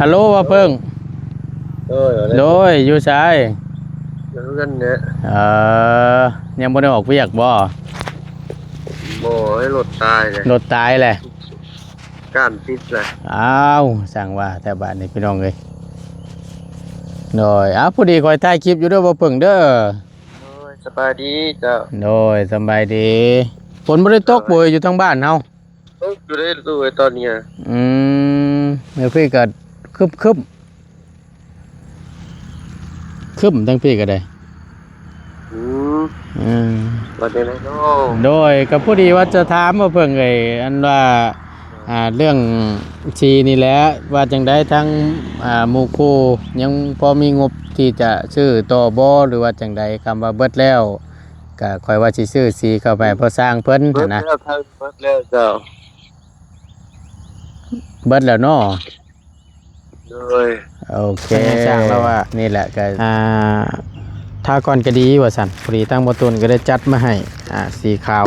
ຮັລໂຫຼ ບ່າວເຜິ້ງ. ໂດຍ ໂດຍ ຢູ່ໃສ? ຢູ່ເຮືອນແຫຼະ. ເອີ ຍັງບໍ່ໄດ້ອອກວຽກບໍ່? ບໍ່ ໃຫ້ລົດຕາຍແຫຼະ. ລົດຕາຍແຫຼະ. ກ້ານຕິດແຫຼະ. ອ້າວ ຊ່າງວ່າແທ້ບາດນີ້ ພີ່ນ້ອງເອີຍ. ໂດຍ ອ້າວ ພໍດີຂ້ອຍຖ່າຍຄລິບຢູ່ເດີ ບ່າວເຜິ້ງເດີ. ໂດຍ ສະບາຍດີເຈົ້າ. ໂດຍ ສະບາຍດີ. ຝົນບໍ່ໄດ້ຕົກບໍ່ ຢູ່ທາງບ້ານເຮົາ? ຕົກຢູ່ເດ້ ຕອນນີ້. ອືມ ຢູ່ພີ້ກໍຄຶ້ມໆ. ຄຶ້ມທາງພີ້ກໍໄດ້. ອືມ ອືມ ວ່າຈັ່ງໃດເນາະ? ໂດຍ ກໍພໍດີວ່າຈະຖາມວ່າເພິ່ນເອີຍ ອັນວ່າ ອ່າ ເລື່ອງສີນີ້ແຫຼະ ວ່າຈັ່ງໃດ ທາງ ອ່າ ໝູ່ຄູ່ຍັງພໍມີງົບທີ່ຈະຊື້ຕໍ່ບໍ່ ຫຼືວ່າຈັ່ງໃດ? ຄຳວ່າເບິດແລ້ວ ກໍຂ້ອຍວ່າຊິຊື້ສີເຂົ້າໄປໃຫ້ພໍ່ຊ່າງເພິ່ນຫັ້ນນະ. ເບິດແລ້ວ ເບິດແລ້ວເຈົ້າ. ເບິດແລ້ວເນາະ? ໂດຍ ໂອເຄ ຊ່າງລາວວ່າ ນີ້ແຫຼະກໍ ອ່າ ທາກ່ອນກໍດີວ່າຊັ້ນ. ພໍດີທາງບ່າວຕູນກໍໄດ້ຈັດມາໃຫ້ ອ່າ ສີຂາວ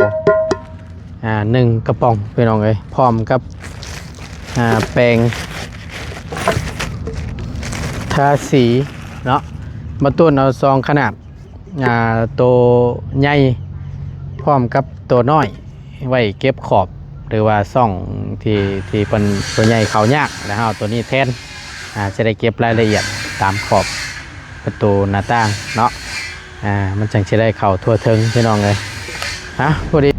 ອ່າ ໜຶ່ງກະປ໋ອງ ພີ່ນ້ອງເອີຍ ພ້ອມກັບ ອ່າ ແປງທາສີເນາະ. ບ່າວຕູນເອົາສອງຂະໜາດ ອ່າ ໂຕໃຫຍ່ພ້ອມກັບໂຕນ້ອຍ ໄວ້ເກັບຂອບ ຫຼືວ່າຊ່ອງທີ່ ທີ່ເພິ່ນ ໂຕໃຫຍ່ເຂົ້າຍາກ ແລ້ວເຮົາເອົາໂຕນີ້ແທນ ອ່າ ຈະໄດ້ເກັບລາຍລະອຽດຕາມຂອບປະຕູໜ້າຕ່າງເນາະ. ອ່າ ມັນຈັ່ງຊິໄດ້ເຂົ້າທົ່ວເຖິງ ພີ່ນ້ອງເອີຍ. ອ່ະ ພໍດີ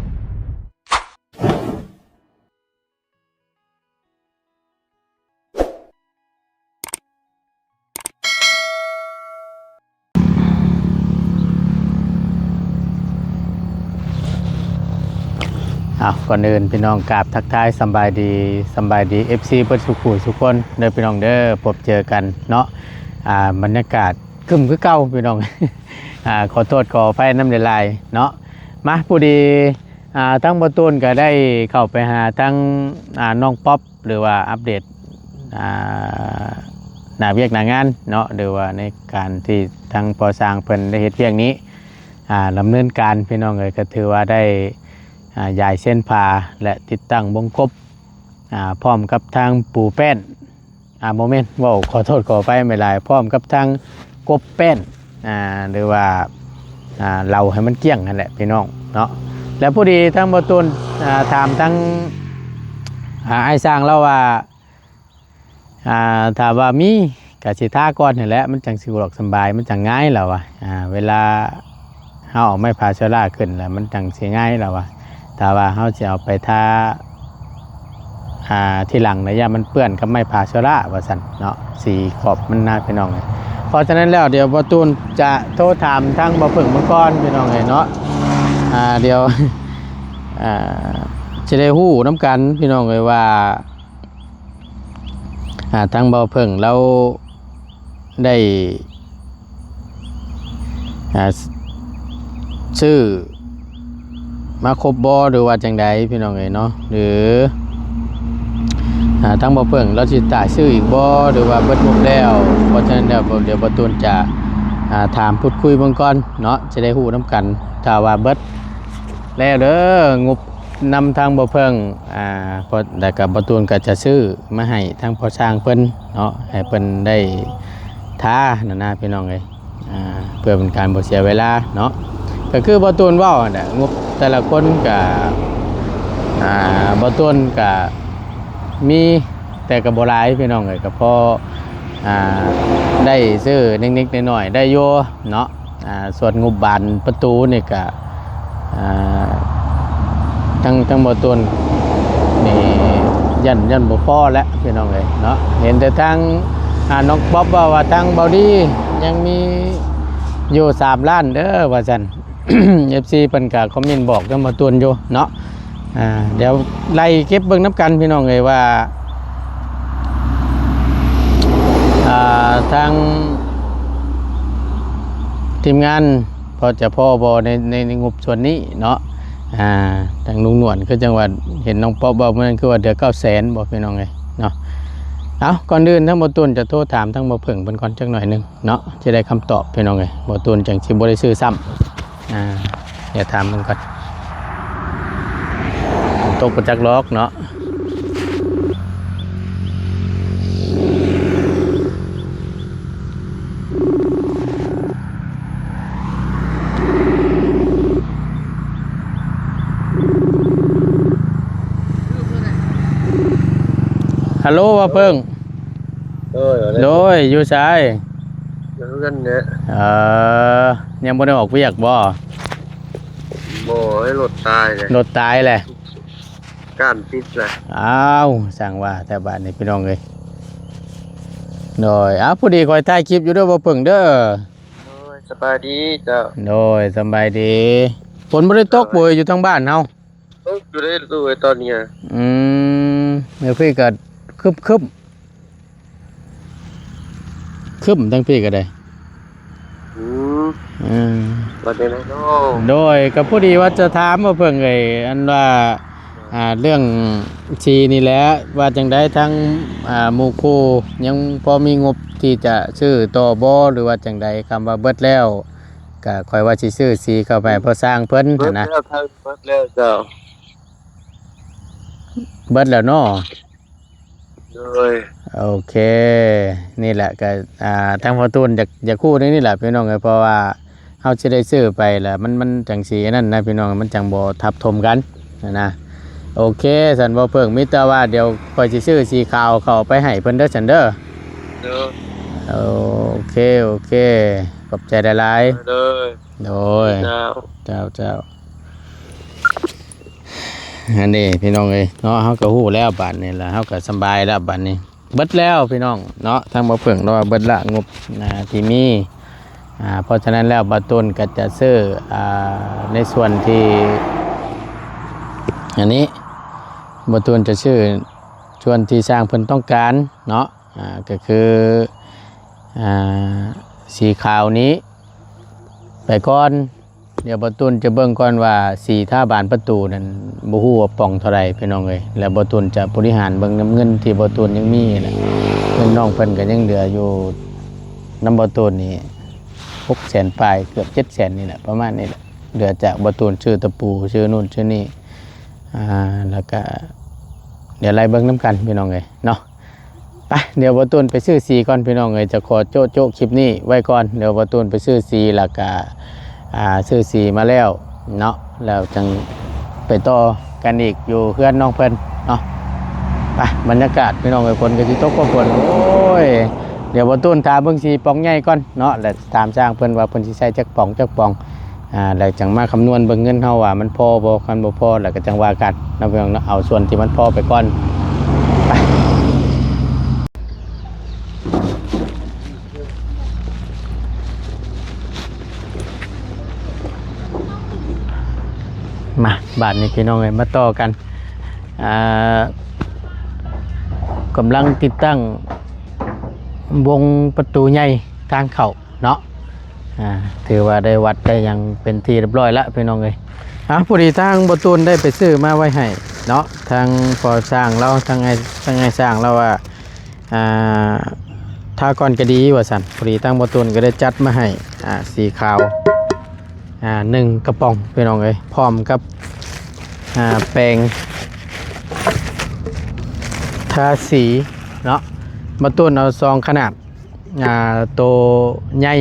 ເອົາ ກ່ອນອື່ນ ພີ່ນ້ອງ ກາບທັກທາຍສຳບາຍດີ ສຳບາຍດີ ເອັຟຊີ ເບິດສູ່ຜູ້ສູ່ຄົນເດີ ພີ່ນ້ອງເດີ. ພົບເຈີກັນເນາະ ອ່າ ບັນຍາກາດຄຶ້ມຄືເກົ່າ ພີ່ນ້ອງ. ອ່າ ຂໍໂທດຂໍອະໄພນຳຫຼາຍໆເນາະ. ມາ ພໍດີ ອ່າ ທາງບ່າວຕູນກໍໄດ້ເຂົ້າໄປຫາທາງ ອ່າ ນ້ອງປັອບ ຫຼືວ່າອັບເດດ ອ່າ ໜ້າວຽກໜ້າງານເນາະ ຫຼືວ່າໃນການທີ່ທາງພໍ່ຊ່າງເພິ່ນໄດ້ເຮັດວຽກນີ້ ອ່າ ດຳເນີນການ ພີ່ນ້ອງເອີຍ. ກໍຖືວ່າໄດ້ ອ່າ ຢາຍເສັ້ນຝາ ແລະ ຕິດຕັ້ງວົງກົບ ອ່າ ພ້ອມກັບທາງປູແປ້ນ ອ່າ ບໍ່ແມ່ນ ເວົ້າ ຂໍໂທດຂໍອະໄພຫຼາຍໆ ພ້ອມກັບທາງກົບແປ້ນ ອ່າ ຫຼືວ່າ ອ່າ ເລົາໃຫ້ມັນກ້ຽງຫັ້ນແຫຼະ ພີ່ນ້ອງເນາະ. ແລ້ວພໍດີທາງບ່າວຕູນ ອ່າ ຖາມທາງ ອ່າ ອ້າຍຊ່າງລາວວ່າ ອ່າ ຖ້າວ່າມີກໍຊິທາກ່ອນຫັ້ນແຫຼະ ມັນຈັ່ງສະດວກສະບາຍ ມັນຈັ່ງງ່າຍ ລາວວ່າ. ອ່າ ເວລາເຮົາເອົາໄມ້ຜ້າເຊື້ອລາຂຶ້ນແລ້ວ ມັນຈັ່ງຊິງ່າຍ ລາວວ່າ. ຖ້າວ່າເຮົາຊິເອົາໄປທາ ອ່າ ທີຫຼັງລະຢ້ານມັນເປື້ອນກັບໄມ້ຜ້າເຊື້ອລາວ່າຊັ້ນເນາະ ສີຂອບມັນນະ ພີ່ນ້ອງເອີຍ. ເພາະສະນັ້ນແລ້ວ ດຽວບ່າວຕູນຈະໂທຖາມທາງບ່າວເຜິ້ງເບິ່ງກ່ອນ ພີ່ນ້ອງເອີຍເນາະ. ອ່າ ດຽວ ອ່າ ຈະໄດ້ຮູ້ນຳກັນ ພີ່ນ້ອງເອີຍ ວ່າ ອ່າ ທາງບ່າວເຜິ້ງລາວ ໄດ້ ອ່າ ຊື້ມາຄົບບໍ່ ຫຼືວ່າຈັ່ງໃດ ພີ່ນ້ອງເອີຍເນາະ ຫຼື ອ່າ ທາງບ່າວເຜິ້ງລາວຊິຕາຍຊື້ອີກບໍ່ ຫຼືວ່າເບິດງົບແລ້ວ. ເພາະສະນັ້ນແລ້ວ ດຽວບ່າວຕູນຈະ ອ່າ ຖາມພູດຄຸຍເບິ່ງກ່ອນເນາະ ຈະໄດ້ຮູ້ນຳກັນ. ຖ້າວ່າເບິດແລ້ວເດີ ງົບ ນຳທາງບ່າວເຜິ້ງ ອ່າ ແລ້ວກໍບ່າວຕູນກໍຈະຊື້ມາໃຫ້ທາງພໍ່ຊ່າງເພິ່ນເນາະ ໃຫ້ເພິ່ນໄດ້ທານັ້ນນະ ພີ່ນ້ອງເອີຍ. ອ່າ ເພື່ອເປັນການບໍ່ເສຍເວລາເນາະ ກໍຄືບ່າວຕູນເວົ້າຫັ້ນແຫຼະ ງົບແຕ່ລະຄົນກໍ ອ່າ ບ່າວຕູນກໍມີ ແຕ່ກໍບໍ່ຫຼາຍ ພີ່ນ້ອງເອີຍ ກໍພໍ ອ່າ ໄດ້ຊື້ເລັກໆນ້ອຍໆໄດ້ຢູ່ເນາະ. ອ່າ ສ່ວນງົບບານປະຕູນີ້ກະ ອ່າ ທັງ ທັງບ່າວຕູນນີ້ຢ້ານ ຢ້ານບໍ່ພໍແຫຼະ ພີ່ນ້ອງເອີຍເນາະ. ເຫັນແຕ່ທາງ ອ່າ ນ້ອງປັອບເວົ້າວ່າ ທາງບ່າວດີຍັງມີຢູ່ສາມລ້ານເດີວ່າຊັ້ນ. ເອັຟຊີ ເພິ່ນກໍຄອມເມັນບອກທາງບ່າວຕູນຢູ່ເນາະ. ອ່າ ດຽວໄລ່ເກັບເບິ່ງນຳກັນ ພີ່ນ້ອງເອີຍ ວ່າ ອ່າ ທາງທີມງານພໍຈະພໍບໍ່ໃນ ໃນ ໃນງົບສ່ວນນີ້ເນາະ. ອ່າ ທາງລຸງໜວນຄືຈັ່ງວ່າເຫັນນ້ອງປັອບເວົ້າມື້ນັ້ນ ຄືວ່າເດືອນເກົ້າແສນບໍ່ ພີ່ນ້ອງເອີຍເນາະ. ເອົາ ກ່ອນອື່ນທາງບ່າວຕູນຈະໂທຖາມທາງບ່າວເຜິ້ງເພິ່ນກ່ອນຈັກໜ້ອຍໜຶ່ງເນາະ ຈະໄດ້ຄຳຕອບ ພີ່ນ້ອງເອີຍ. ບ່າວຕູນຈັ່ງຊິບໍ່ໄດ້ຊື້ຊ້ຳ. ອ່າ ດຽວຖາມເພິ່ນກ່ອນ ຕົກບໍ່ຈັກດອກເນາະ. ຮັລໂຫຼ ບ່າວເຜິ້ງ. ໂດຍ ໂດຍ ຢູ່ໃສ? ຢູ່ເຮືອນແຫຼະ. ເອີ ຍັງບໍ່ໄດ້ອອກວຽກບໍ່? ບໍ່ ໃຫ້ລົດຕາຍແຫຼະ ລົດຕາຍແຫຼະ ກ້ານຕິດແຫຼະ. ອ້າວ ຊ່າງວ່າແທ້ບາດນີ້ ພີ່ນ້ອງເອີຍ. ໂດຍ ອ້າວ ພໍດີຂ້ອຍຖ່າຍຄລິບຢູ່ເດີ ບ່າວເຜິ້ງເດີ. ໂດຍ ສະບາຍດີເຈົ້າ. ໂດຍ ສະບາຍດີ. ຝົນບໍ່ໄດ້ຕົກບໍ່ ຢູ່ທາງບ້ານເຮົາ? ຕົກຢູ່ເດ້ຕູ້ເອີຍຕອນນີ້. ອືມ ຢູ່ພີ້ກໍຄຶ້ມໆ ຄຶ້ມ ທາງພີ້ກໍໄດ້. ອືມ ອືມ ວ່າຈັ່ງໃດເນາະ? ໂດຍ ກໍພໍດີວ່າຈະຖາມວ່າເພິ່ນເອີຍ ອັນວ່າ ອ່າ ເລື່ອງສີນີ້ແຫຼະ ວ່າຈັ່ງໃດ ທາງ ອ່າ ໝູ່ຄູ່ຍັງພໍມີງົບທີ່ຈະຊື້ຕໍ່ບໍ່ ຫຼືວ່າຈັ່ງໃດ? ຄຳວ່າເບິດແລ້ວ ກະຂ້ອຍວ່າຊິຊື້ສີເຂົ້າໄປໃຫ້ພໍ່ຊ່າງເພິ່ນຫັ້ນນະ. ເບິດແລ້ວ ເບິດແລ້ວເຈົ້າ. ເບິດແລ້ວເນາະ? ໂດຍ ໂອເຄ. ນີ້ແຫຼະ ກະ ອ່າ ທາງພໍ່ຕູນຢາກ ຢາກຮູ້ເລື່ອງນີ້ແຫຼະ ພີ່ນ້ອງເອີຍ ເພາະວ່າເຮົາຊິໄດ້ຊື້ໄປລະ ມັນ ມັນຈັ່ງຊິອັນນັ້ນນະ ພີ່ນ້ອງ ມັນຈັ່ງບໍ່ທັບຖົມກັນຫັ້ນນະ. ໂອເຄ ຊັ້ນບໍ່ເພິ່ງ ມີແຕ່ວ່າດຽວຂ້ອຍຊິຊື້ສີຂາວເຂົ້າໄປໃຫ້ເພິ່ນເດີ ຊັ້ນເດີ. ໂດຍ ໂອເຄ ໂອເຄ ຂອບໃຈຫຼາຍໆ. ໂດຍ ໂດຍ ເຈົ້າ ເຈົ້າ ເຈົ້າ. ອັນນີ້ພີ່ນ້ອງເອີຍເນາະ ເຮົາກໍຮູ້ແລ້ວບາດນີ້ລະ ເຮົາກໍສະບາຍແລ້ວບາດນີ້. ເບິດແລ້ວພີ່ນ້ອງເນາະ ທາງບໍ່ເພິ່ງເນາະ ເບິດລະງົບ ອ່າ ທີ່ມີ ອ່າ ເພາະສະນັ້ນແລ້ວ ບ່າວຕູນກໍຈະຊື້ ອ່າ ໃນສ່ວນທີ່ ອັນນີ້ ບ່າວຕູນຈະຊື້ສ່ວນທີ່ຊ່າງເພິ່ນຕ້ອງການເນາະ ອ່າ ກໍຄື ອ່າ ສີຂາວນີ້ໄປກ່ອນ. ດຽວບ່າວຕູນຈະເບິ່ງກ່ອນວ່າສີທາບານປະຕູນັ້ນ ບໍ່ຮູ້ວ່າປ່ອງເທົ່າໃດພີ່ນ້ອງເອີຍ ແລ້ວບ່າວຕູນຈະບໍລິຫານເບິ່ງນຳເງິນທີ່ບ່າວຕູນຍັງມີນະ ເງິນນ້ອງເພິ່ນກໍຍັງເຫຼືອຢູ່ນຳບ່າວຕູນນີ້ຫົກແສນປາຍ ເກືອບເຈັດແສນນີ້ແຫຼະ ປະມານນີ້ແຫຼະ ເຫຼືອຈາກບ່າວຕູນຊື້ຕະປູ ຊື້ໂນ່ນຊື້ນີ້ ອ່າ ແລ້ວກະດຽວໄລ່ເບິ່ງນຳກັນພີ່ນ້ອງເອີຍເນາະ. ໄປ ດຽວບ່າວຕູນໄປຊື້ສີກ່ອນພີ່ນ້ອງເອີຍ ຈະຂໍໂຈະໂຈະຄລິບນີ້ໄວ້ກ່ອນ ດຽວບ່າວຕູນໄປຊື້ສີ ແລ້ວກະ ອ່າ ຊື້ສີມາແລ້ວເນາະ ແລ້ວຈັ່ງໄປຕໍ່ກັນອີກຢູ່ເຮືອນນ້ອງເພິ່ນເນາະ. ໄປ ບັນຍາກາດພີ່ນ້ອງເອີຍ ຝົນກໍຊິຕົກກໍຝົນ ໂອ້ຍ ດຽວບ່າວຕູນຖ້າເບິ່ງສີປ່ອງໃຫຍ່ກ່ອນເນາະ ແລ້ວຖາມຊ່າງເພິ່ນວ່າເພິ່ນຊິໃສ່ຈັກປ່ອງ ຈັກປ່ອງ. ອ່າ ແລ້ວຈັ່ງມາຄຳນວນເບິ່ງເງິນເຮົາວ່າມັນພໍບໍ່ ຄັນບໍ່ພໍແລ້ວກໍຈັ່ງວ່າກັນເນາະ ພີ່ນ້ອງເນາະ ເອົາສ່ວນທີ່ມັນພໍໄປກ່ອນ. ໄປ ມາ ບາດນີ້ພີ່ນ້ອງເອີຍ ມາຕໍ່ກັນ ອ່າ ກຳລັງຕິດຕັ້ງວົງປະຕູໃຫຍ່ທາງເຂົ້າ ເນາະ ອ່າ ຖືວ່າໄດ້ວັດໄດ້ຫຍັງເປັນທີ່ຮຽບຮ້ອຍລະພີ່ນ້ອງເອີຍ. ອ່າ ພໍດີທາງບ່າວຕູນໄດ້ໄປຊື້ມາໄວ້ໃຫ້ເນາະ ທາງພໍ່ຊ່າງລາວ ທາງອ້າຍ ທາງອ້າຍຊ່າງລາວວ່າ ອ່າ ຖ້າກ່ອນກໍດີວ່າຊັ້ນ. ພໍດີທາງບ່າວຕູນກໍໄດ້ຈັດມາໃຫ້ ອ່າ ສີຂາວ ອ່າ ໜຶ່ງກະປ໋ອງພີ່ນ້ອງເອີຍ ພ້ອມກັບ ອ່າ ແປງທາສີເນາະ. ບ່າວຕູນເອົາສອງຂະໜາດ ອ່າ ໂຕໃຫຍ່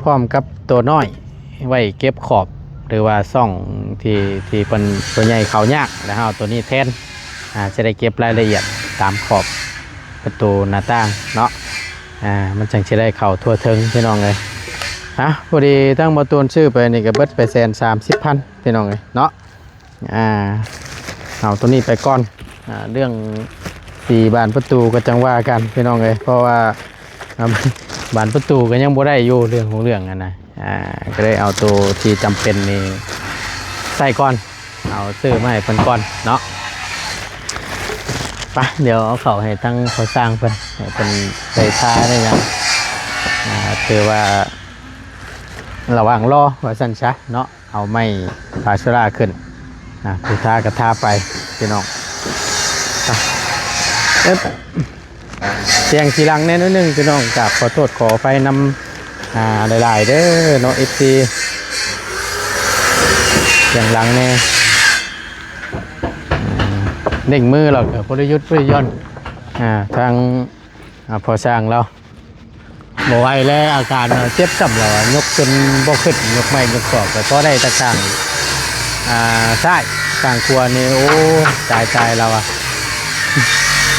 ພ້ອມກັບໂຕນ້ອຍ ໄວ້ເກັບຂອບ ຫຼືວ່າຊ່ອງທີ່ ທີ່ເພິ່ນ ໂຕໃຫຍ່ເຂົ້າຍາກ ແລ້ວເຮົາເອົາໂຕນີ້ແທນ ອ່າ ຈະໄດ້ເກັບລາຍລະອຽດຕາມຂອບປະຕູໜ້າຕ່າງເນາະ ອ່າ ມັນຈັ່ງຊິໄດ້ເຂົ້າທົ່ວເຖິງພີ່ນ້ອງເອີຍ. ອ່າ ພໍດີທາງບ່າວຕູນຊື້ໄປນີ້ກໍເບິດໄປແສນສາມສິບພັນພີ່ນ້ອງເອີຍເນາະ. ອ່າ ເອົາໂຕນີ້ໄປກ່ອນ ອ່າ ເລື່ອງສີບານປະຕູກໍຈັ່ງວ່າກັນພີ່ນ້ອງເອີຍ ເພາະວ່າ ອ່າ ບານປະຕູກໍຍັງບໍ່ໄດ້ຢູ່ ເລື່ອງຂອງເລື່ອງຫັ້ນນະ ອ່າ ກໍໄດ້ເອົາໂຕທີ່ຈຳເປັນນີ້ໃສ່ກ່ອນ ເອົາຊື້ມາໃຫ້ເພິ່ນກ່ອນເນາະ. ໄປ ດຽວເອົາເຂົ້າໃຫ້ທາງພໍ່ຊ່າງເພິ່ນ ໃຫ້ເພິ່ນໄດ້ທາໄດ້ຫຍັງ ອ່າ ຖືວ່າລະຫວ່າງລໍວ່າຊັ້ນຊະເນາະ. ເອົາໄມ້ພາເຊລາຂຶ້ນ ອ່າ ຜູ້ທາກໍທາໄປພີ່ນ້ອງ. ໄປ ເອີບ ສຽງສີຫຼັງແດ່ໜ້ອຍໜຶ່ງພີ່ນ້ອງ ກາບຂໍໂທດຂໍອະໄພນຳ ອ່າ ຫຼາຍໆເດີເນາະ ເອັຟຊີ ສຽງຫຼັງແດ່ ອ່າ ເລັ່ງມືແລ້ວກໍບໍ່ໄດ້ຢຸດບໍ່ໄດ້ຢ່ອນ ອ່າ ທາງ ອ່າ ພໍ່ຊ່າງລາວ ບໍ່ໄຫວແລ້ວ ອາການເຈັບຊ້ຳແລ້ວ ຍົກຈົນບໍ່ຂຶ້ນ ຍົກໄມ້ຍົກຕອກ ກໍພໍໄດ້ແຕ່ຂ້າງ ອ່າ ຊ້າຍ ຂ້າງຂວານີ້ ໂອ້ ຕາຍໆ ລາວວ່າ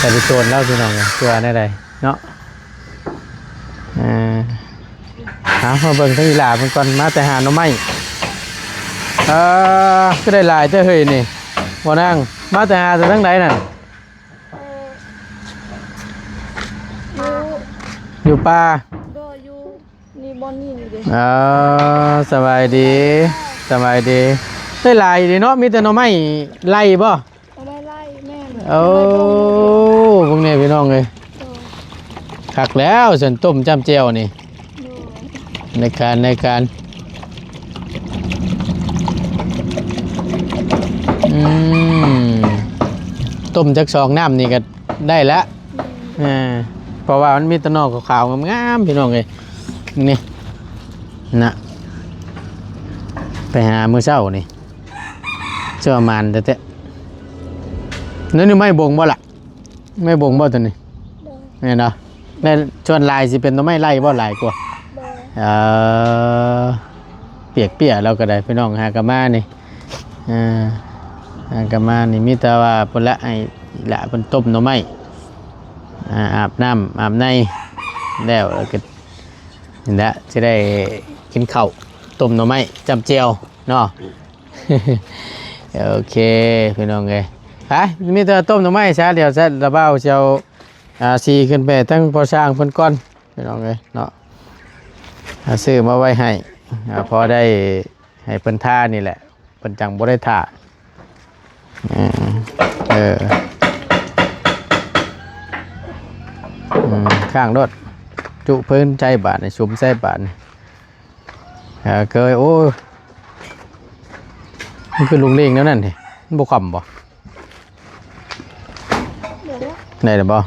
ຂ ຈະໄປໂຕນແລ້ວພີ່ນ້ອງເອີຍ ຄືວ່າແນວໃດເນາະ. ເອີ ເອົາ ມາເບິ່ງທາງອີ່ຫຼ້າເພິ່ນກ່ອນ ມາແຕ່ຫາໜໍ່ໄມ້. ເອີ ຄືໄດ້ຫຼາຍແທ້ເຮີ້ຍນີ້ ບໍ່ນາງ ມາແຕ່ຫາແຕ່ທາງໃດນັ້ນ? ເອີ ຢູ່ ຢູ່ປ່າ ບໍ່ ຢູ່ ນີ້ບ່ອນນີ້ນີ້ເດ້. ອໍ ສະບາຍດີ ສະບາຍດີ. ໄດ້ຫຼາຍເດ້ເນາະ ມີແຕ່ໜໍ່ໄມ້ໄລ່ບໍ່? ໜໍ່ໄມ້ໄລ່ ແມ່ນ. ໂອ້ ເບິ່ງແດ່ພີ່ນ້ອງເອີຍ ໂດຍ ຄັກແລ້ວຊັ້ນ ຕົ້ມຈ້ຳແຈ່ວນີ້ ໂດຍ ໃນການ ໃນການ ອືມ ຕົ້ມຈັກສອງນ້ຳນີ້ກໍ ໄດ້ລະ ອືມ ເອີ ເພາະວ່າມັນມີແຕ່ໜໍ່ຂາວໆງາມໆ ພີ່ນ້ອງເອີຍ ນີ້ນະ ໄປຫາມື້ເຊົ້ານີ້ ເຊື່ອໝານແທ້ໆ. ນັ້ນໜໍ່ໄມ້ບົງບໍ່ລະ? ໄມ້ບົງບໍ່ຕົວນີ້? ໂດຍ ແມ່ນເນາະ ແລະ ສ່ວນຫຼາຍຊິເປັນໜໍ່ໄມ້ໄລ່ບໍ່ ຫຼາຍກວ່າ? ບໍ່ ເອີ ປຽກເປຍລາວກໍໄດ້ ພີ່ນ້ອງ ຫາກະມານີ້ ອ່າ ອ່າ ກະມານີ້ມີແຕ່ວ່າພຸ້ນລະ ໃຫ້ລະເພິ່ນຕົ້ມໜໍ່ໄມ້ ອາ ອາບນ້ຳອາບໃນແລ້ວ ແລ້ວກໍນີ້ແຫຼະ ຊິໄດ້ກິນເຂົ້າຕົ້ມໜໍ່ໄມ້ຈ້ຳແຈ່ວເນາະ. ໂອເຄ ພີ່ນ້ອງເອີຍ ໄປ ມີແຕ່ຕົ້ມໜໍ່ໄມ້ຊະ ດຽວຊະ ລະບ່າວຊິເອົາ ອ່າ ສີຂຶ້ນໄປທາງພໍ່ຊ່າງເພິ່ນກ່ອນ ພີ່ນ້ອງເອີຍເນາະ ຫາຊື້ມາໄວ້ໃຫ້ ອ່າ ພໍໄດ້ໃຫ້ເພິ່ນທານີ້ແຫຼະ ເພິ່ນຈັ່ງບໍ່ໄດ້ທາ ເອີ ເອີ ອືມ ຂ້າງໂລດ ຈຸພື້ນໃສ່ບາດນີ້ ສຸມໃສ່ບາດນີ້ ເອີ ເກີຍ ໂອ້ຍ ມັນຄືລຸງເລງແນວນັ້ນເດ ມັນບໍ່ຄ້ຳບໍ່? ໄດ້ແລ້ວບໍ່?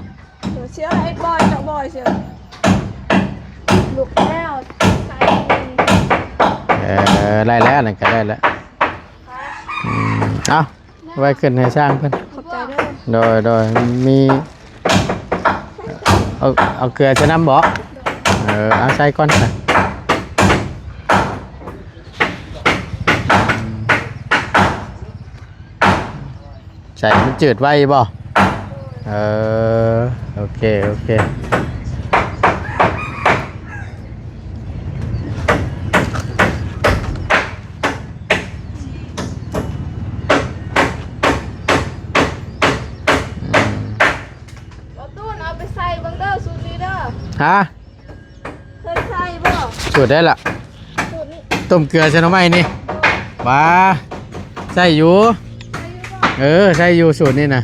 ເອີ ເຊື່ອ ເຮັດບ່ອຍເຈາະບ່ອຍເຊື່ອ ລຸກແລ້ວໃສ່ ເອີ ໄດ້ແລ້ວ ນັ້ນກໍໄດ້ແລ້ວ ອືມ ເອົາ ໄວ້ຂຶ້ນໃຫ້ຊ່າງເພິ່ນ ຂອບໃຈເດີ ໂດຍ ໂດຍ ມີ ເອົາ ເອົາເກືອໃສ່ນຳບໍ່? ເອີ ເອົາໃສ່ກ່ອນ ໃສ່ມັນຈືດໄວບໍ່? ເອີ ໂອເຄ ໂອເຄ ບໍ່ຕູນ ເອົາໄປໃສ່ເບິ່ງເດີ ສູດນີ້ເດີ ຮະ? ເຄີຍໃສ່ບໍ່? ສູດໃດລະ? ສູດນີ້ ຕົ້ມເກືອໃສ່ໜໍ່ໄມ້ນີ້ ໂດຍ ຫວາ ໃຊ້ຢູ່ ໃຊ້ຢູ່ບໍ່? ເອີ ໃຊ້ຢູ່ສູດນີ້ນະ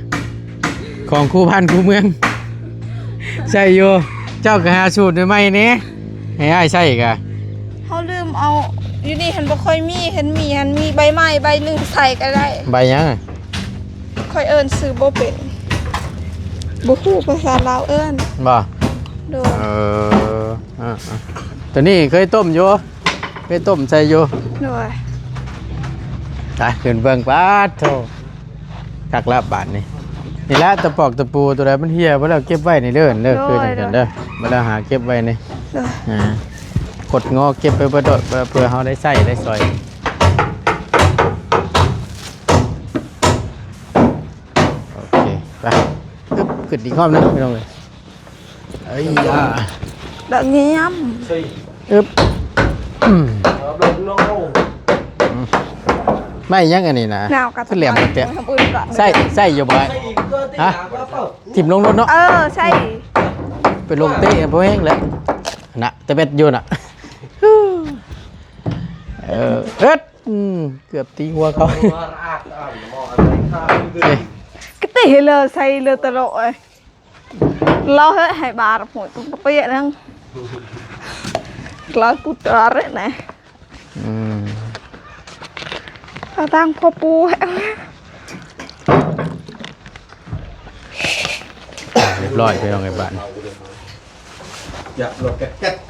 ຂອງຄູ່ບ້ານຄູ່ເມືອງ ໃຊ້ຢູ່ ເຈົ້າກໍຫາສູດໃໝ່ໆແດ່ ໃຫ້ອ້າຍໃຊ້ກະ ເຮົາລືມເອົາ ຢູ່ນີ້ຫັ້ນບໍ່ຄ່ອຍມີ ເຫັນມີຫັ້ນ ມີໃບໄມ້ໃບໜຶ່ງໃສ່ກໍໄດ້ ໃບຫຍັງ? ຂ້ອຍເອີ້ນຊື່ບໍ່ເປັນ ບໍ່ຮູ້ພາສາລາວເອີ້ນ ບໍ່? ໂດຍ ເອີ ອ່າໆ ໂຕນີ້ເຄີຍຕົ້ມຢູ່ ເຄີຍຕົ້ມໃສ່ຢູ່ ໂດຍ ໄປຂຶ້ນເບິ່ງ ປາດໂທ້ ຄັກລະບາດນີ້ ນີ້ລະຕະປອກຕະປູ ໂຕໃດມັນເຫ່ຍບໍ່ແລ້ວເກັບໄວ້ນີ້ເດີ ເດີ ໂດຍ ຄືຈັ່ງຊັ້ນເດີ ໂດຍ ບໍ່ແລ້ວຫາເກັບໄວ້ນີ້ ໂດຍ ອ່າ ກົດງໍເກັບໄປເບິດໂລດ ເພື່ອ ເພື່ອເຮົາໄດ້ໃຊ້ໄດ້ສອຍ ໂອເຄ ໄປ ອຶບ ຂຶ້ນອີກຮອບໜຶ່ງ ພີ່ນ້ອງເອີຍ ເອີຍຢາ ດອກງາມ ອຶບ ອືມ ໄມ້ຫຍັງອັນນີ້ນະ ແຫຼມແທ້ ໃຊ້ ໃຊ້ຢູ່ບໍ່? ຮະ? ຖິ້ມລົງລົດເນາະ ເອີ ໃຊ້ ໄປລົງເຕະບໍ່ແຮງແຫຼະ ນະ ແຕ່ແບັດຢູ່ນະ ເອີ ເອີດ ອືມ ເກືອບຕີຫົວເຂົາ ກະຕິເລີໃສ່ເລີຕະໂລເອີຍ ລາວເຮີ້ຍໃຫ້ບາດໂພດ ປຽກນຳ ລາວປູຕາເຣນະ ອືມ ເອົາຕັ້ງພໍ່ປູ ຮຽບຮ້ອຍ ພີ່ນ້ອງເອີຍ ບາດນີ້ ຢາກລົດແກັດໆ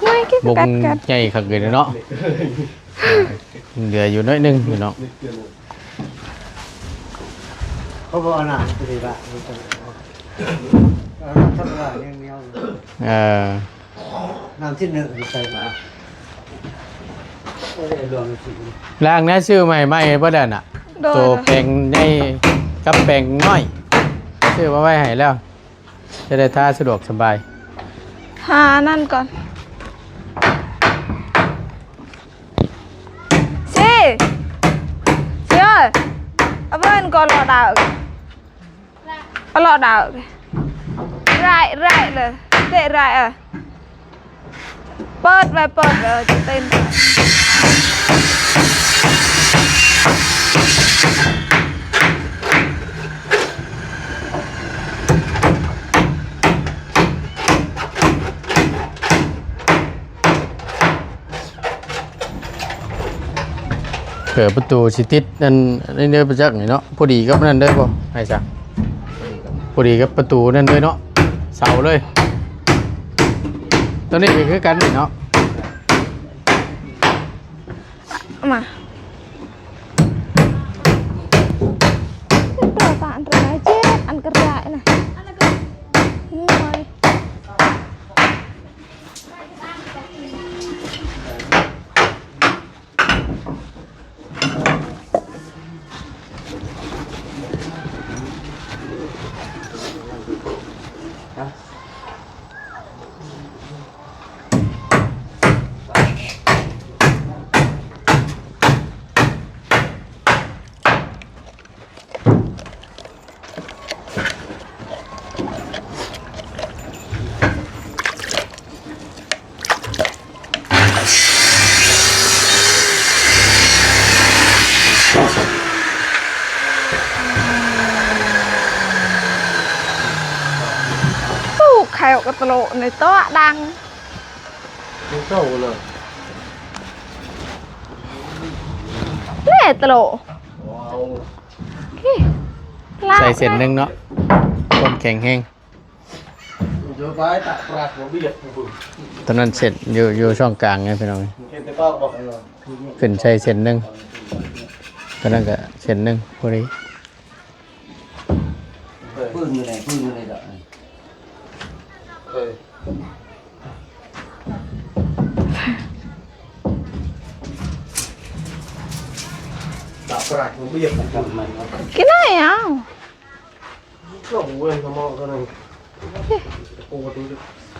ໂອ້ຍ ຄື ບົງ ແກັດໆ ໃຫຍ່ຄັກເລີຍເນາະ ເຫຼືອຢູ່ໜ້ອຍໜຶ່ງພີ່ນ້ອງ ເຂົາບໍ່ເອົານ້ຳຊິໄດ້ວ່າ ເອົານ້ຳທຳມະດາຢ່າງດຽວ ເອີ ນ້ຳທີ່ໜຶ່ງໃສ່ມາ ລ້າງແດ່ ຊື້ໃໝ່ໆບໍ່ໄດ້ນະ ໂຕແປງໃຫຍ່ກັບແປງນ້ອຍ ຊື້ມາໄວ້ໃຫ້ແລ້ວ ຈະໄດ້ທາສະດວກສະບາຍ. ຫານັ້ນກ່ອນ. ຊີ ຊີເອີຍ ເອົາເບິ່ງກ່ອນ ລໍດາວ ເອົາລໍດາວ ໄລ່ ໄລ່ເລີຍ ເຕະໄລ່ ເອີ ເປີດໄວ້ ເປີດໄວ້ ຈະເຕັ້ນ. ເປີດປະຕູຊິຕິດອັນນີ້ເດີ ປະຈັກນີ້ເນາະ ພໍດີກັບນັ້ນເດີບໍ່ ໃຫ້ຊະ ພໍດີກັບປະຕູນັ້ນເລີຍເນາະ ເສົາເລີຍ. ຕົວນີ້ກໍຄືກັນນີ້ເນາະ ມາ ເປີດຕາອັນຕະລາຍເຈັບ ອັນກະລາຍນະ ໂອ້ຍ. ຕູ້ ໄຂ່ອອກກະຕະໂລໃນໂຕະດັງ ເຈົ້າເລີຍ ແນ່ຕະໂລ. ໃສ່ເສັ້ນໜຶ່ງເນາະ ຄວາມແຂງແຮງ ຕົວນັ້ນເສັ້ນຢູ່ ຢູ່ຊ່ອງກາງໄງພີ່ນ້ອງ ຂຶ້ນໃສ່ເສັ້ນໜຶ່ງ ຕົວນັ້ນກໍເສັ້ນໜຶ່ງພໍດີ. ປຶ້ງຢູ່ໃດ ປຶ້ງຢູ່ໃດດອກ ເອີ ຕັບປາກມັນບໍ່ຢາກກິນ ກິນໄດ້ເອົາ ໂອ້ຍ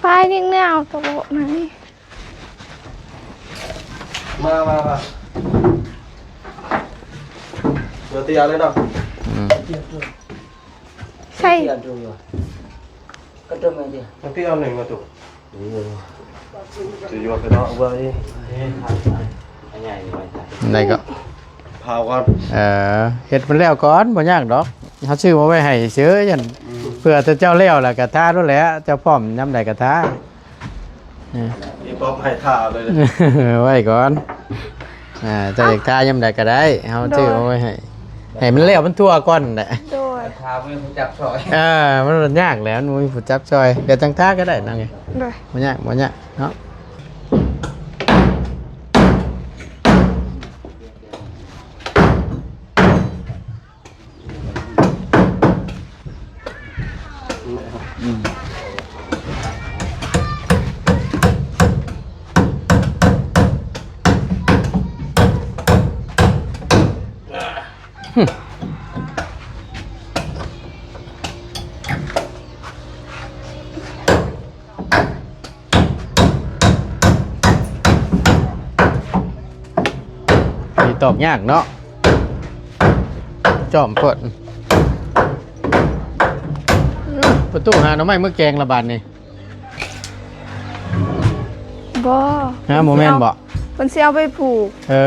ປາຍຍິງແນວຕະໂລະນີ້. ມາ ມາ ມາ ດຽວຕີອັນເລີຍເນາະ ອືມ ໃສ່ ກະດຸມໃຫ້ເດ ມັນຕີອັນໜຶ່ງມາຕຸ ຈະຢວກໄປເນາະ ເບິ່ງອີກ ອັນໃຫຍ່ນີ້ໄວ້ໃສ່ ໄດ້ກໍ ເຜົາກ່ອນ ເອີ ເຮັດມັນແລ້ວກ່ອນ ບໍ່ຍາກດອກ ເຮົາຊື້ມາໄວ້ໃຫ້ຊື່ ຢ້ານ ອືມ ເພື່ອແຕ່ເຈົ້າແລ້ວລະກະທາໂລດແຫຼະ ເຈົ້າພ້ອມຍາມໃດກະທາ. ເອີ ອີປອບໃຫ້ຖ້າເລີຍ ໄວ້ກ່ອນ ອ່າ ເຈົ້າຢາກຖ້າຍາມໃດກໍໄດ້ ເຮົາ ໂດຍ ຊື້ເອົາໄວ້ໃຫ້ ໃຫ້ມັນແລ້ວມັນທົ່ວກ່ອນແຫຼະ ໂດຍ ຖ້າບໍ່ມີຜູ້ຈັບຊ່ອຍ ເອີ ມັນຍາກແຫຼະ ມັນບໍ່ມີຜູ້ຈັບຊ່ອຍ ດຽວຈັ່ງຖ້າກໍໄດ້ນາງ ໂດຍ ບໍ່ຍາກ ບໍ່ຍາກເນາະ. ອືມ ນີ້ຕອກຍາກເນາະ ຈອມເປີດ ປະຕູຫາໜໍ່ໄມ້ເມືອແກງລະບາດນີ້ ບໍ່ ຮະ ບໍ່ແມ່ນບໍ່ ເພິ່ນຊິເອົາໄປຜູກ ເອີ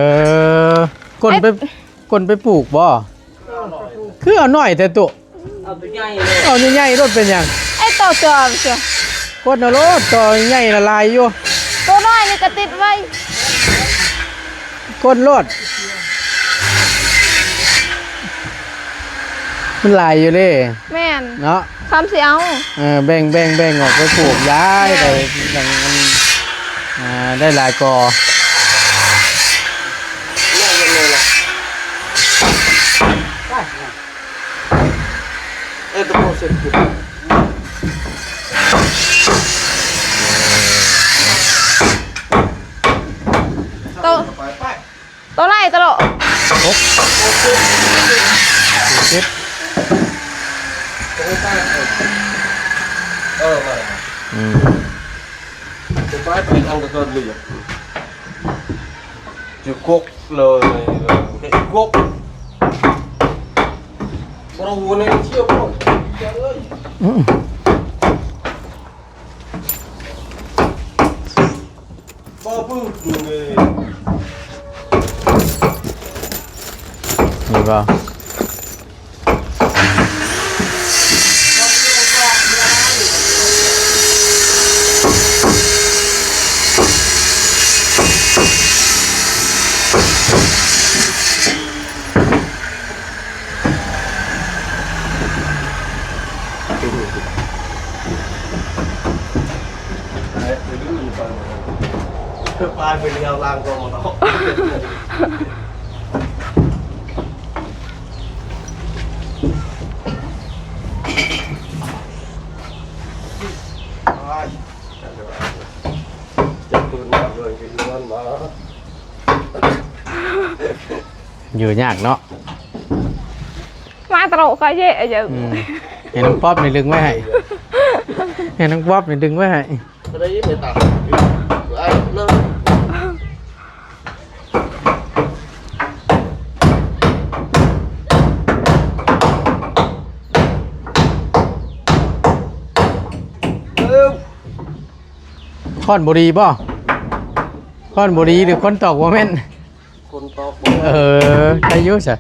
ກົ້ນໄປ ເອີ ກົ້ນໄປປູກບໍ່ ຄືເອົາໜ້ອຍແທ້ຕຸ ເອົາໂຕໃຫຍ່ໂລດ ເອົາໃຫຍ່ໆໂລດ ເປັນຫຍັງ ໄອ້ໂຕເສືອ ໂຄດເອົາໂລດ ໂຕໃຫຍ່ລະຫຼາຍຢູ່ ໂຕນ້ອຍນີ້ກະຕິດໄວ້ ກົ້ນໂລດ ມັນຫຼາຍຢູ່ເດ້ ແມ່ນ ເນາະ ຄຳຊິເອົາ ເອີ ແບ່ງ ແບ່ງ ແບ່ງອອກໄປປູກ ຢາຍ ໄດ້ ໄດ້ ອ່າ ໄດ້ຫຼາຍກໍ ໂຕ ໂຕໄລ່ຕະໂລະ ຫົກ ເຈັດ ໂຕໄປ ອືມ ຈະໄປເປັນອັນກະເກີດເລືອດ ຈະກົກເລີຍ ເຮັດກົກ ບໍ່ຮູ້ໃນເຊຍບໍ່ ອືມ ບໍ່ປຶ້ງເລີຍ ເຫັນບໍ່? ປາຍໄປລຽວລ້າງກອງເນາະ. ຢູ່ຍາກເນາະ ມາຕະໂລະກະເຍະ ອືມ ໃຫ້ນ້ອງປັອບນີ້ດຶງໄວ້ໃຫ້ ໃຫ້ນ້ອງປັອບນີ້ດຶງໄວ້ໃຫ້. ຄ້ອນບໍ່ດີບໍ່? ຄ້ອນບໍ່ດີ ຫຼື ຄົ້ນຕອກບໍ່ແມ່ນ? ຄົ້ນຕອກບໍ່ ເອີ ໄດ້ຢູ່ຊະ.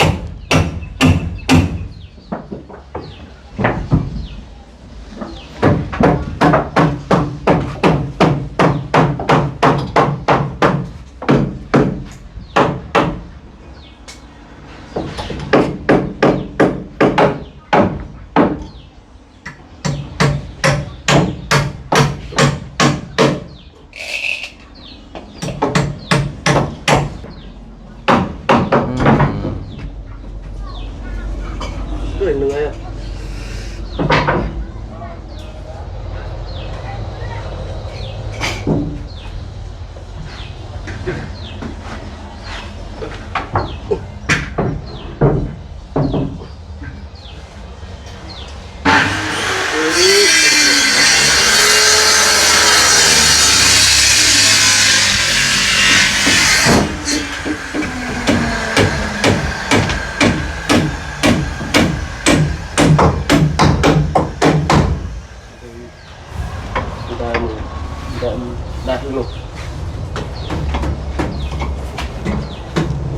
ເອີ ເໜື່ອຍ. ໄດ້ ໄດ້ ໄດ້ລູກ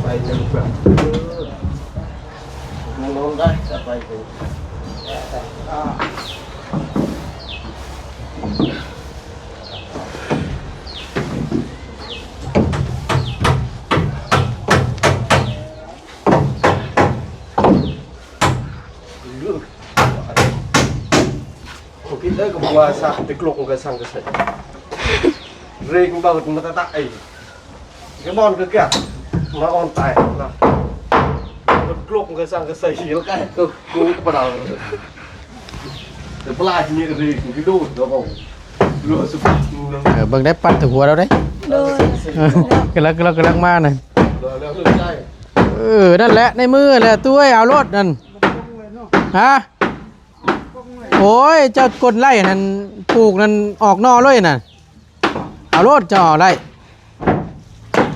ໄປເຖິງ ເອີ ນອນໄດ້ ໄປເຖິງ ໂຄວິດເອີຍ ກໍບໍ່ວ່າຊະ ແຕ່ກລົກມັນກໍສັງກະໄສ ເຣກມັນເບີດມາຕະຕະໄອ້ ກະບອນກະກະມາອອນຕາຍລະ ກະກລົກມັນກໍສັງກະໄສ ລະກະ ໂອ້ ກູປະດາວ ແຕ່ປະຫຼາດມີກະເຣກມັນກະໂດດ ລະບອກ ເອີ ເບິ່ງໄດ້ປັດແຕ່ຫົວລາວເດ້ ໂດຍ ກຳລັງ ກຳລັງ ກຳລັງມານະ ເອີ ນັ້ນແຫຼະ ໃນມືແຫຼະ ຕຸ້ຍ ເອົາໂລດນັ້ນ ຮະ ໂອ້ຍ ເຈົ້າກົນໄລ່ຫັ້ນ ປູກນັ້ນອອກໜໍ່ເລີຍນັ້ນ ເອົາໂລດ ເຈົ້າເອົາໄລ່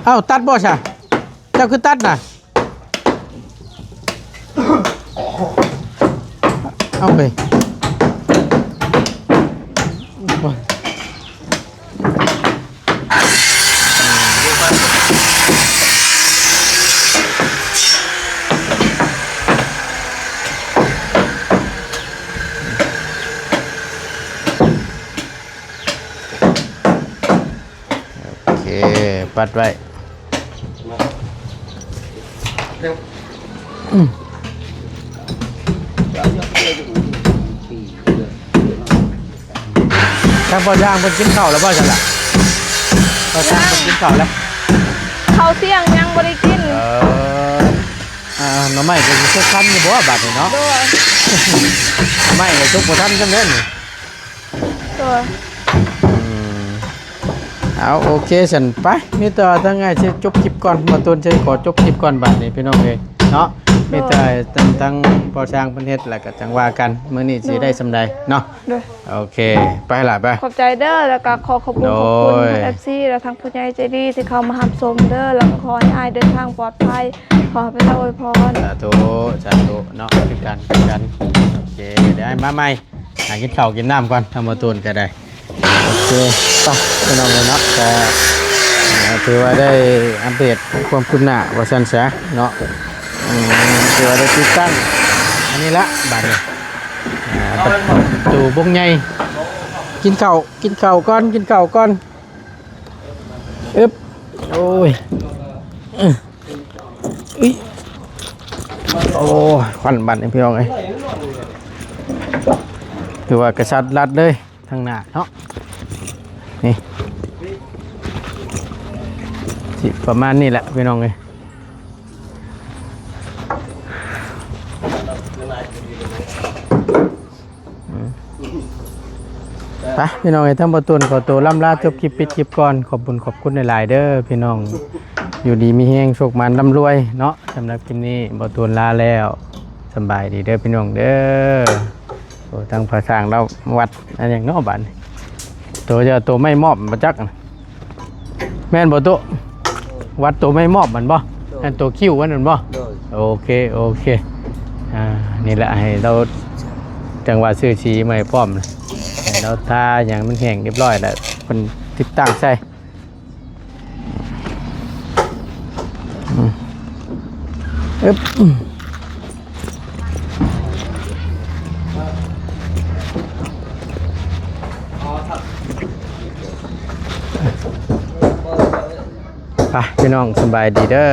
ເອົ້າ ຕັດບໍ່ຊະ ເຈົ້າຄືຕັດນະ ເອົາເວີຍ. ໂອເຄ ປັດໄວ້ ອືມ ທາງພໍ່ຊ່າງເພິ່ນກິນເຂົ້າແລ້ວບໍ່ຊັ້ນລະ? ພໍ່ຊ່າງເພິ່ນກິນເຂົ້າແລ້ວ? ເຂົ້າທ່ຽງຍັງບໍ່ໄດ້ກິນ. ເອີ ອ່າ ໜໍ່ໄມ້ກໍຊິສຸກທັນຢູ່ບໍ່ບາດນີ້ເນາະ? ໂດຍ ໜໍ່ໄມ້ກໍສຸກບໍ່ທັນຊັ້ນເດ້ນີ້. ໂດຍ ອືມ ເອົາ ໂອເຄຊັ້ນ ໄປ ມີແຕ່ວ່າທາງອ້າຍຊິຈົບຄລິບກ່ອນ ບ່າວຕູນຊິຂໍຈົບຄລິບກ່ອນບາດນີ້ ພີ່ນ້ອງເອີຍ. ເນາະ ໂດຍ ມີແຕ່ທາງ ທາງພໍ່ຊ່າງເພິ່ນເຮັດ ແລ້ວກໍຈັ່ງວ່າກັນ ມື້ນີ້ຊິໄດ້ ໂດຍ ສ່ຳໃດເນາະ. ໂດຍ ໂອເຄ ໄປລະ ໄປ ຂອບໃຈເດີ ແລ້ວກໍຂໍຂອບຄຸນ ໂດຍ ຂອບຄຸນທາງ ເອັຟຊີ ແລະ ທາງຜູ້ໃຫຍ່ໃຈດີທີ່ເຂົ້າມາຮັບຊົມເດີ ແລ້ວກໍຂໍໃຫ້ອ້າຍເດີນທາງປອດໄພ ຂໍໃຫ້ພະເຈົ້າອວຍພອນ. ສາທຸ ສາທຸເນາະ ຄືກັນ ຄືກັນ. ໂອເຄ ດຽວອ້າຍມາໃໝ່ ຫາກິນເຂົ້າກິນນ້ຳກ່ອນ ທາງບໍ່ຕູນກໍໄດ້. ໂອເຄ ໄປພີ່ນ້ອງເອີຍເນາະ ກໍ ເອີ ຖືວ່າໄດ້ອັບເດດຄວາມຄືບໜ້າວ່າຊັ້ນຊະເນາະ. ອືມ ຖືວ່າໄດ້ຕິດຕັ້ງອັນນີ້ລະບາດນີ້ ອ່າ ປະຕູບົງໃຫຍ່. ກິນເຂົ້າ ກິນເຂົ້າກ່ອນ ກິນເຂົ້າກ່ອນ. ອຶບ ໂອ້ຍ ອື ໂອ້ຍ ຄວັນບັດນີ້ພີ່ນ້ອງເອີຍ ຖືວ່າກະສັດລັດເລີຍທາງໜ້າເນາະ. ນີ້ ຊິປະມານນີ້ແຫຼະພີ່ນ້ອງເອີຍ. ອືມ ໄປພີ່ນ້ອງເອີຍ ທາງບໍ່ຕູນຂໍໂຕລ່ຳລາຈົບຄລິບ ປິດຄລິບກ່ອນ. ຂອບບຸນຂອບຄຸນຫຼາຍໆເດີພີ່ນ້ອງ ຢູ່ດີມີແຮງ ໂຊກໝານລ່ຳລວຍເນາະ. ສຳລັບຄລິບນີ້ບໍ່ຕູນລາແລ້ວ ສຳບາຍດີເດີພີ່ນ້ອງເດີ. ໂອ້ ທາງພະຊ່າງລາວວັດອັນຫຍັງເນາະບາດນີ້ ໂຕເຈົ້າ ໂຕໄມ້ມອບບໍ່ຈັກ ແມ່ນບໍ່ໂຕ? ວັດໂຕໄມ້ມອບມັນບໍ່? ໂດຍ ອັນໂຕຄິ້ວອັນນັ້ນບໍ່? ໂດຍ ໂອເຄ ໂອເຄ. ອ່າ ນີ້ແຫຼະ ໃຫ້ລາວ ຈັ່ງວ່າຊື້ສີໃໝ່ພ້ອມ ໃຫ້ລາວທາຫຍັງມັນແຫ້ງຮຽບຮ້ອຍແລ້ວ ເພິ່ນຕິດຕັ້ງໃສ່. ອືມ ອຶບ ໄປພີ່ນ້ອງ ສະບາຍດີເດີ.